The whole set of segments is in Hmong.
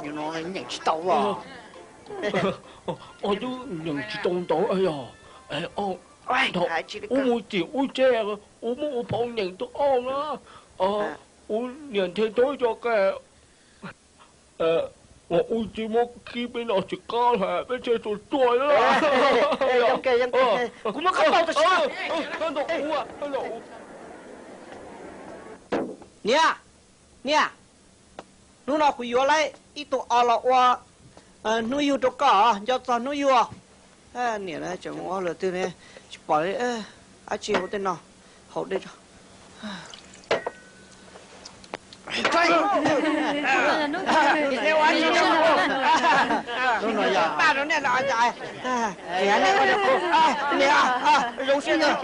Nyeem tsis tau os. Twb nyeem tsis tau ntawv yog. Ub mus tim ub tsev, ub muab ua phau nyeem tuaj ob na. Ub niam nrhiav tau cov qe uas ub tsis muab khi peb no tsis qab lawm, peb thiaj tau tuaj na. Kuv muab koj pauj tam sim no. Niam, niam, hnub no kuv yuav lawm ib tug os los ua hnub yug rau koj, nco txog hnub yug. Niam tseem ua lawm twg ne, tsis pom dab tsi hauv tej no, haus dej tso. Zoo siab,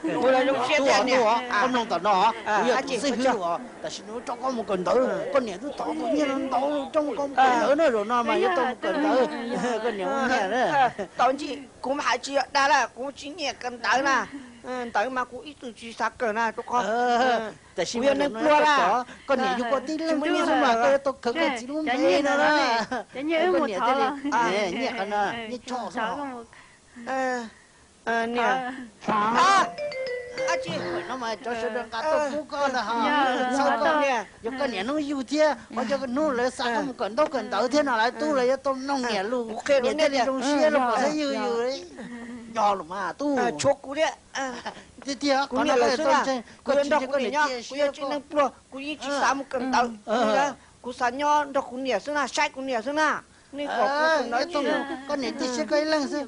kuv zoo siab tiag niam. Koj mloog tom no, kuv yog tus xib hwb os, tam sim no rau koj mus kawm ntawv, koj niam twb thov tus nyiaj no ntau rau koj mus kawm ntawv na, zaum no mas yuav tau mus kawm ntawv, koj niam muaj nyiaj na. Tau ntsis kuv mas hais tsis yog dag lawm, kuv tsis nyiam kawm ntawv na. Ntawv mas kuv ib txwm tsis xav kawm na, rau qhov kuv yog neeg pluag na. Koj niam yug koj tib leeg xwb mas koj yuav tau kawm koj txiv lub npe no na. Koj niam thiaj li nyiaj qhov no, nyiaj tshoj xwb. Niam, no mas cov sawv daws nqa tuaj pub koj ntag ho. Txhob koj, yog koj niam hnub yug thiab, ua cov hnub lawv xa koj mus kawm ntaub kawm ntawv thiab no lawv tub lawv yuav tau mloog niam lus, niam thiaj li zoo siab rau pom xeeb yug yus. Yog los mas tub. Tshuav kuv thiab. Tiag tiag, kuv niam lawm xwb na, kuv nrog kuv niam nyob, kuv yog tsev neeg pluag, kuv yeej tsis xav mus kawm ntawv. Kuv xav nyob nrog kuv niam xwb na, saib kuv niam xwb na. Nej kom kuv kawm ntawv txog, koj niam cia siab koj ib leeg xwb.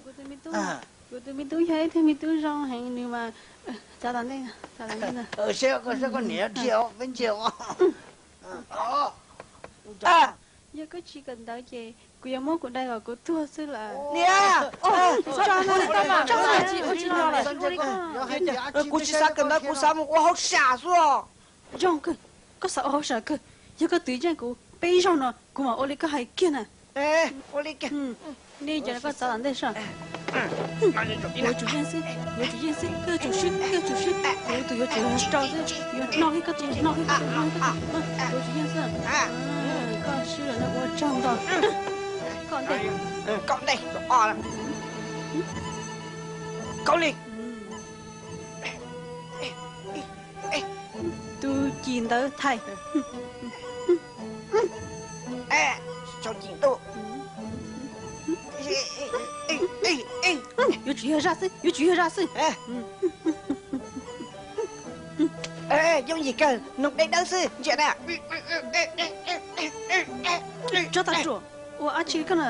Kuv tus me tub yog ib tug me tub zoo heev, nws mas, txav tom ntej, txav tom ntej. Seb koj, seb koj niam dhia peb ntsia os. Yog koj tsis kawm ntawv ces kuv yuav muab kuv dai kom kuv tuag xwb lawm. Niam, kuv tsis xav kawm ntawv, kuv xav mus ua hauj sam xwb os. Zoo kawg, koj xav ua hauj sam kawg. Yog koj twv yeej kuv peb zaug no kuv mam ua li koj hais kiag na. Ua li kiag. Nej cov no koj txav tom ntej saib. Yuav tsum yeej xwb, yuav tsum yeej xwb, koj yuav tsum swb, koj yuav tsum swb, kuv tus yuav tsum rau xwb, yuav noj kiag koj tus, noj kiag koj tus, noj kiag koj tus, yuav tsum yeej xwb. Koj swb lawm no ua tsaug ntau. Koj ntej. Koj ntej. Koj li. Tus cim ntawv thais. Tso cim ntuj. Yuav tsum yog zaj xwb, yuav tsum yog zaj xwb. Yooj yim kawg, noog deb dawb xwb, ntsia na. Tsob tag ruam, ua dab tsi koj na?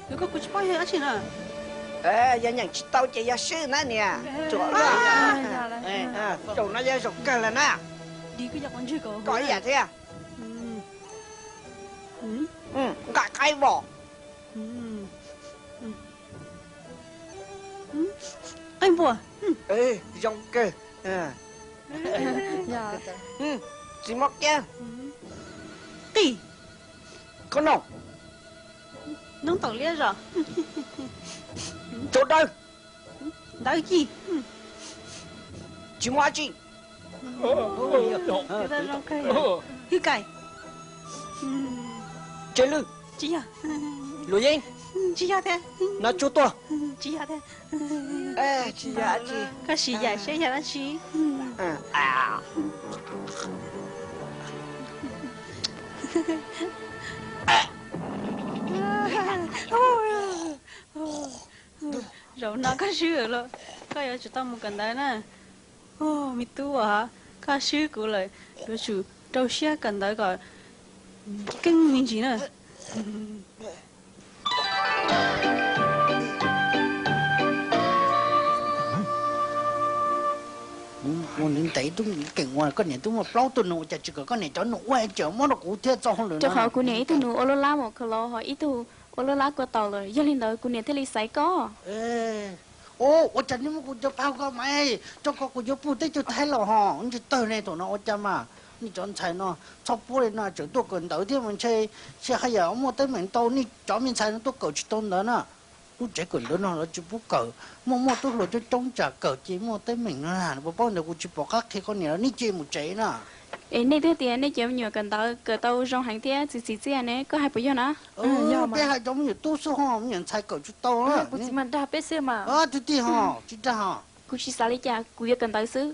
Yog koj kuv tsis paub yog dab tsi na. Yog nyeem tsis tau ces yog swb na niam. Ruam, zaum no yog zaum kawg lawm na. Koj ib yam thiab. Nqa qaib vos. Qaib npua. Zoo kawg. Txiv mab kiab. Qij. Qhob noom. Noob taum liab zos. Tsau dawb. Ntawv ci. Tsis muaj dab tsi. Hwj kais. Tsev lwj. Tsis yog. Luam yeeb. Tsis yog thiab. Nab tsuag tuag. Tsis yog thiab. Koj sim yam seb yog dab tsi. Zaum no koj swb lawm, koj yuav tsum tau mus kawm ntawv na. Me tub, koj swb kuv lawm, yuav tsum rau siab kawm ntawv kom keej me ntsis na. Ua ntev ntev tub keem ua koj niam tub muaj plaub tug nus, ua cas tsis kom koj niam cov nus ua ces muab rau kuv thiaj txaus hauj lwm. Rau qhov kuv niam ib tug nus ua lub lab mos khaus los ho ib tug ua lub lab kua taus lawm, yog li ntawd kuv niam thiaj li xaiv koj. Ua cas nej muab kuv cov phau ko mas, rau qhov kuv yuav pug teb chaws Thaib los ho ntsis tawg ne. Thaum no ua cas mas nej cov ntxhais no txhob puab li no, tseem tuaj kawm ntawv thiab mas ntshe, ntshe haj yam muaj teeb meem ntau, nej cov me ntxhais no tuaj kawm tsis tau ntawv na. Lub tsev kawm ntawv no lawv tsis pub kawm, muaj muaj tub hluas coob coob tsam kawm ces muaj teeb meem no, puas paub ntawd kuv tsis pom qab qhia koj niam, nej cia mus tsev na. Es nej twb tias nej cov me nyuam kawm ntawv kawm tau zoo heev thiab txiv txiv txiaj ne, koj hais puas yog na? Peb hais rau me nyuam tub xwb ho, me nyuam ntxhais kawm tsis tau. Kuv txiv mas dag peb xwb mas. Twb tij ho, tsis dag ho. Kuv tsis xav li cas, kuv yuav kawm ntawv xwb.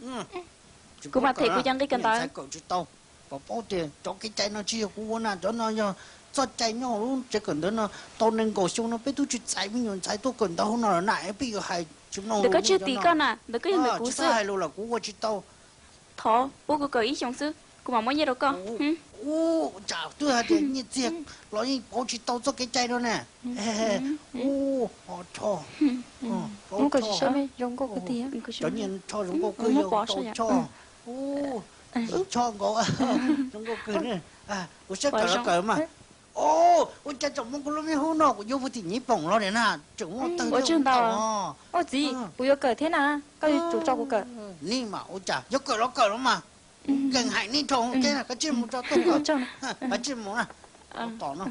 Kuv mam them kuv cov nqi kawm ntawv. Kawm tsis tau. Kom paub tias cov kev cai no tsis yog kuv ua na, cov no yog txoj cai nyob lub tsev kawm ntawv no. Tau nees nkaum xyoo no peb twb tsis txais me nyuam ntxhais tuaj kawm ntawv hauv no lawm na, peb yuav hais tsis mloog. Ntawm koj tsis yog tim koj na, ntawm koj yog ntawm kuv xwb. Hais lus los kuv ua tsis tau. Thov pub kuv kawm ib xyoos xwb, kuv mam muab nyiaj rau koj. Ua cas twb hais tias nyiaj txiag los yeej pauv tsis tau txoj kev cai no ne. Ua, ho tho. Cov nyiaj tho zoo nkauj kawg, yog tau tho. Ua, tho nkaus, zoo nkauj kawg ne. Kuv saib kawm los kawm mas. Ua cas tseem muaj kuv lub me hub no, kuv yuav ua tim nyiv poom los niam na, tseem muaj tawg. Ua tsaug ntau. Ua txiv, kuv yuav kawm thiab na, koj yuav tsum tso kuv kawm. Nej mas ua cas yuav kawm los kawm los mas. Kuv nkees hais nej dhau thiab, kav tsij mus tso tuaj kawm. Kav tsij mus na. Tom no.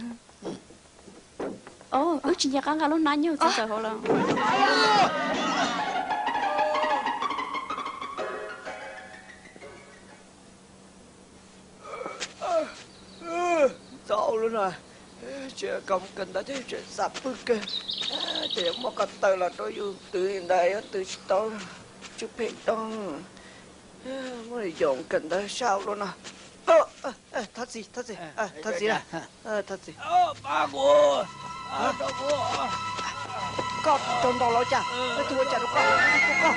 Wb tsis nco qab nqa lub hnab nyuj txiv ntxawm hauv lawm. Txaus lawm no, tsis kam kawm ntawv thiab tseem xav pw kawg. Ces yuav muab ko taw los rau yus twv li ntawd yuav twv tsis tau, tsw phem tau. Muab yus kawm ntawv sau lawm no. Thov txim, thov txim, thov txim, thov txim. Koj rau nraud los cas? Tus ua cas rau koj? Koj.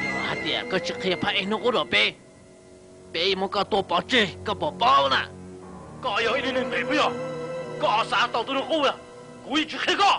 Yog hais tias koj tsis qhia phab ej hnub qub rau peb, peb muab koj tua pov tseg, koj puas paub na? Koj yog ib tug neeg phem puas yog? Koj xav tau tus hnub qub, kuv yeej tsis qhia koj.